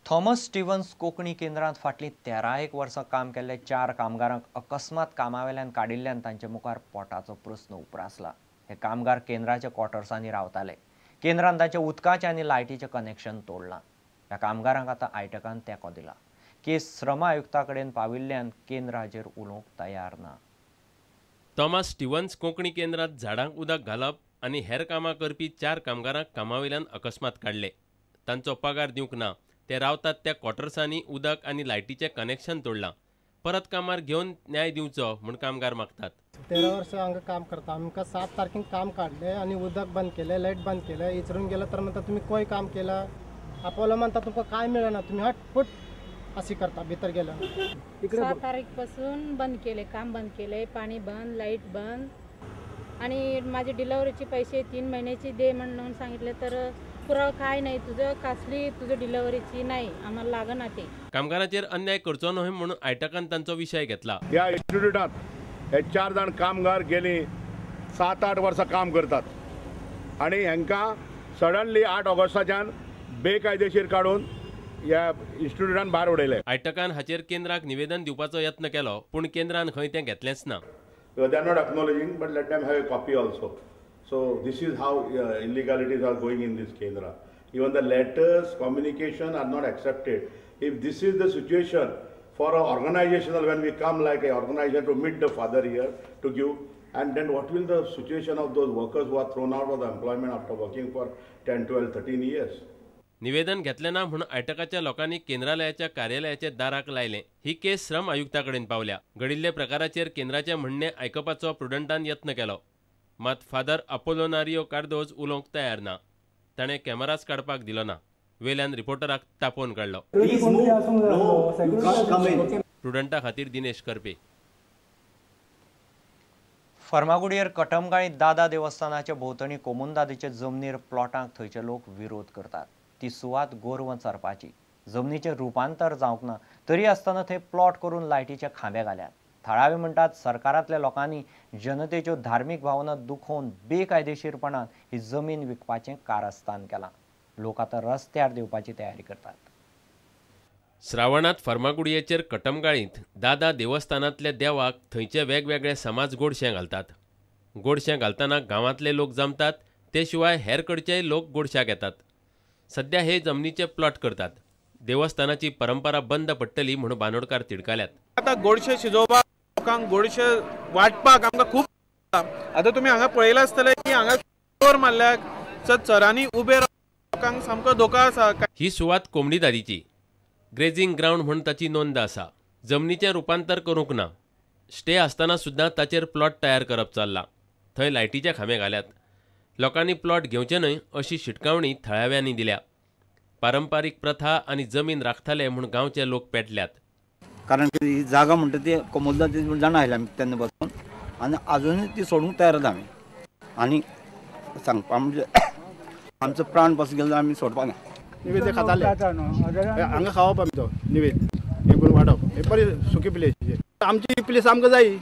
Thomas Stevens Konkani केंद्रांत फाटलीं 13 वर्सां काम केल्ले 4 कामगारांक अकस्मात कामावेल्यान काडिल्ल्यान तांचे मुखार पोटाचो प्रस्न उप्रासला. हे कामगार केंद्राच्या क्वॉर्टर्सांनी रावताले. केंद्रान तांच्या उदकाचें आनी लायटीचें कनेक्शन तोडलां. ह्या कामगारांक आतां आयटकान तेंको दिला. केस श्रम आयुक्ता कडेन पाविल्ल्यान केंद्र हाचेर उलोवंक तयार ना. थॉमस स्टिव्हन्स कोंकणी केंद्रांत झाडांक उदक घालप आनी हेर कामां करपी 4 कामगारांक कामावेल्यान अकस्मात काडले. तांचो पगार दिवंक ना. ते रावतात त्या क्वॉर्टर्सांनी उदक आनी लायटीचें कनेक्शन तोडलां. परत कामार घेवन न्याय दिवचो म्हूण कामगार मागतात. 13 वर्सां हांगा काम करता. आमकां 7 तारखेक काम काडलें आनी उदक बंद केलें, लायट बंद केलें. विचारून गेलं तर म्हणटा तुमी खंय काम केलां, आपोलो म्हणटा तुमकां काय मेळना, तुमी हटफुट अशी करता. भितर गेल्या 7 तारीख पासून बंद केले, काम बंद केले, पाणी बंद, लाईट बंद. आणि माझे डिलेवरीचे पैसे 3 महिन्याचे दे म्हणून सांगितले तर पुरावा काय नाही तुझं, कसली तुझं डिलेवरीची नाही, आम्हाला लागना ते. कामगारांचेर अन्याय करचो न्हय म्हणून आयटकान तांचो विशय घेतला. ह्या इन्स्टिट्यूटात हे 4 जाण कामगार गेली 7-8 वर्सां काम करतात आनी हांकां सडनली 8 ऑगस्टाच्यान बेकायदेशीर काडून ह्या इन्स्टिट्यूटान भायर उडयले. आयटकान हाचेर केंद्राक निवेदन दिवपाचो यत्न केलो, पूण केंद्रान खंय तें घेतलेंच ना. They are not acknowledging, but let them have a copy also. So this is how illegalities are going in this Kendra. Even the letters, communication are not accepted. If this is the situation for an organizational, when we come like an organization to meet the father here to give, and then what will the situation of those workers who are thrown out of the employment after working for 10, 12, 13 years? निवेदन घेतलें ना म्हूण आयटकाच्या लोकांनी केंद्रालयाच्या कार्यालयाच्या दाराक लायलें. ही केस श्रम आयुक्ता कडेन पावल्या. घडिल्ल्या प्रकाराचेर केंद्राचें म्हणणें आयकपाचो प्रुडंटान यत्न केलो, मात फादर अपोलोनारियो कार्दोज उलोवंक तयार ना. ताणें कॅमेराच काडपाक दिलो ना. वेल्यान रिपोर्टराक तापोवन काडलो. प्रुडंटा खातीर दिनेश करपे. फर्मागुडयेर कटमगाळी दादा देवस्थानाच्या भोंवतणी कोमुंदादीचे जमनीर प्लॉटांक थंयचे लोक विरोध करतात. ती सुवात गोरवां चरपाची. जमनीचें रुपांतर जावंक ना तरी आसतना थंय प्लॉट करून लायटीचे खांबे घाल्यात. थळावे म्हणटात सरकारांतल्या लोकांनी जनतेच्यो धार्मीक भावना दुखोवन बेकायदेशीरपणान ही जमीन विकपाचें कारस्थान केलां. लोक आतां रस्त्यार देंवपाची तयारी करतात. श्रावणांत फर्मागुडयेचेर कटमगाळींत दादा देवस्थानांतल्या देवाक थंयचे वेगवेगळे समाज गोडशें घालतात. गोडशें घालतना गांवांतले लोक जमतात, ते शिवाय हेर कडचेय लोक गोडशाक येतात. सध्या हे जमनीचे प्लॉट करतात. देवस्थानाची परंपरा बंद पडटली म्हूण बानोडकार तिडकाल्यात. आतां गोडशें शिजोवपाक लोकांक गोडशें वांटपाक आमकां खूब. आतां तुमी हांगा पळयलां आसतलें की हांगा चोर मारल्याक चरांनी उबे लोकांक सामको धोका आसा. ही सुवात कोमडीदादीची ग्रेजिंग ग्रावंड म्हूण ताची नोंद आसा. जमनीचें रुपांतर करूंक ना. स्टे आसतना सुद्दां ताचेर प्लॉट तयार करप चल्लां. थंय लायटीचे खांबे घाल्यात. लोकांनी प्लॉट घेवचे न्हय अशी शिटकावणी थळाव्यांनी दिल्या. पारंपारीक प्रथा आनी जमीन राखतले म्हूण गांवचे लोक पेटल्यात. कारण की ही जागा म्हणटा ती कोमुनिदादी म्हूण जाणा आयल्या आमी तेन्ना पासून आनी आजुनूय ती सोडूंक तयार आसा आमी. आनी सांगपा म्हणजे आमचो प्राण पासून गेलो आमी सोडपा ना. निवेद्य खाताले हांगा खावप आमी तो निवेद हें करून वाडप हे बरी सुकी प्लेस. आमची प्लेस आमकां जाय.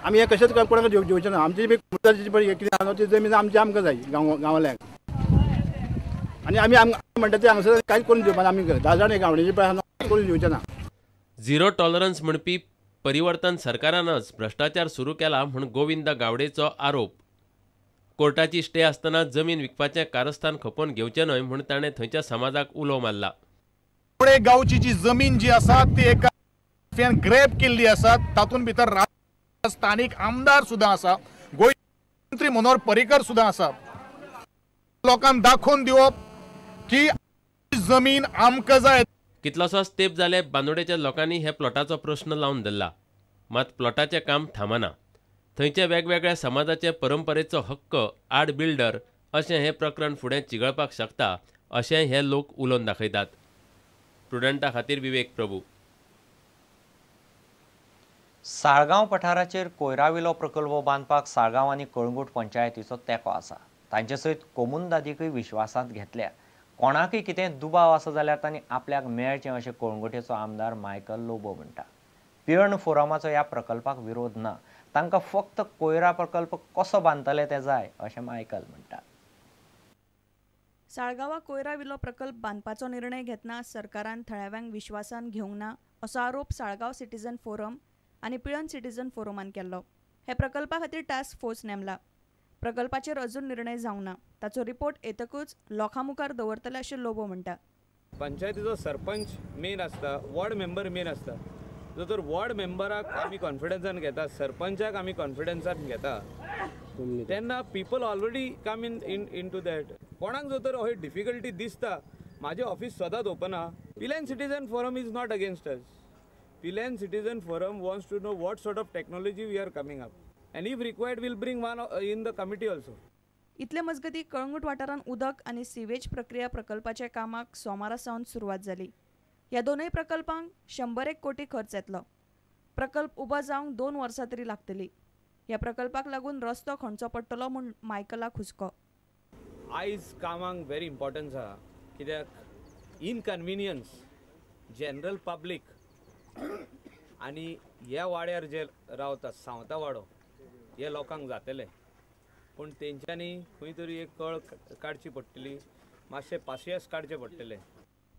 आमी हें कशेंच कोणाक घेवचें ना. आमची कोमुनिदादीची पळय कितें आसा ती जमीन आमची आमकां जाय गांवांतल्यांक. आनी आमी म्हणटा ते हांगासर कांयच करून दिवपा आमी 10 जाण गावडेचे पळय आसा करून दिवचें ना. झिरो टॉलरन्स म्हणपी परिवर्तन सरकारानच भ्रश्टाचार सुरू केला म्हूण गोविंद गावडेचो आरोप. कोर्टाची स्टे आसतना जमीन विकपाचें कारस्थान खपोवन घेवचें न्हय म्हूण ताणें थंयच्या समाजाक उलो मारला. गांवची जी जमीन जी आसा ती एका ग्रॅब केल्ली आसा. तातूंत भितर स्थानीक आमदार सुद्दां आसा, गोंय मंत्री मनोहर पर्रीकर सुद्दां आसा. लोकांक दाखोवन दिवप की जमीन आमकां जाय. कितलोसोच तेंप जाले बांदोडेच्या लोकांनी हे प्लॉटाचो प्रश्न लावन धरला, मात प्लॉटाचें काम थांबना. थंयच्या वेगवेगळ्या समाजाचे परंपरेचो हक्क आड बिल्डर अशें हें प्रकरण फुडें चिगळपाक शकता अशें हे लोक उलोवन दाखयतात. प्रुडंटा खातीर विवेक प्रभू. साळगांव पठाराचेर कोयराविलो प्रकल्प बांदपाक साळगांव आनी कळंगूट पंचायतीचो तेंको आसा. तांचे सयत कोमुनिदादीकूय विश्वासांत घेतल्या. कोणाकय कितें दुबाव आसा जाल्यार तांणी आपल्याक मेळचें अशें कळंगूटेचो आमदार मायकल लोबो म्हणटा. पिळर्ण फोरमाचो ह्या प्रकल्पाक विरोध ना, तांकां फक्त कोयरा प्रकल्प कसो बांदतले ते जाय अशें मायकल म्हणटा. साळगांवा कोयरा विलो प्रकल्प बांदपाचो निर्णय घेतना सरकारान थळाव्यांक विश्वासान घेवंक ना असो आरोप साळगांव सिटीजन फोरम आनी पिळर्ण सिटीजन फोरमान केल्लो. हे प्रकल्पा खातीर टास्क फोर्स नेमला. प्रकल्पाचेर अजून निर्णय जावंक ना. ताचो रिपोर्ट येतकूच लोकां मुखार दवरतले अशें लोबो म्हणटा. पंचायतीचो सरपंच मेन आसता, वॉर्ड मेंबर मेन आसता. जो तर वॉर्ड मेंबराक आमी कॉन्फिडन्सान घेता, सरपंचाक आमी कॉन्फिडन्सान घेता, तेन्ना people already come in into that. कोणाक जो तर हय डिफिकल्टी दिसता, म्हाजें ऑफिस सदांच ओपन आहा. Pilerne citizen forum is not against us. Pilerne citizen forum wants to know what sort of technology we are coming up and if required will bring one in the committee also. इतले मजगती कळंगूट वाठारांत उदक आनी sewage प्रक्रिया प्रकल्पाच्या कामाक सोमारा सावन सुरवात जाली. ह्या दोनूय प्रकल्पांक 101 कोटी खर्च येतलो. प्रकल्प उबो जावंक 2 वर्सां तरी लागतली. ह्या प्रकल्पाक लागून रस्तो खणचो पडटलो म्हूण मायकलाक हुस्को. आयज कामांक व्हेरी इम्पॉर्टन्स आहा, कित्याक इनकन्विनियन्स जनरल पब्लीक आनी ह्या वाड्यार जे रावता सांवता वाडो हे लोकांक जातले, पूण तेंच्यांनी खंय तरी एक कळ काडची पडटली, मातशें पासियेंस काडचें पडटलें.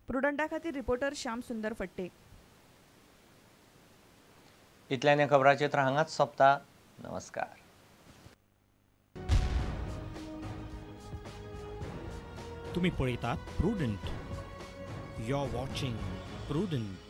प्रुडंटा खातीर रिपोर्टर श्याम सुंदर फट्टे. इतल्यान खबराचित्र हांगाच सोंपता. नमस्कार. तुम्ही पळयतात Prudent. You are watching Prudent.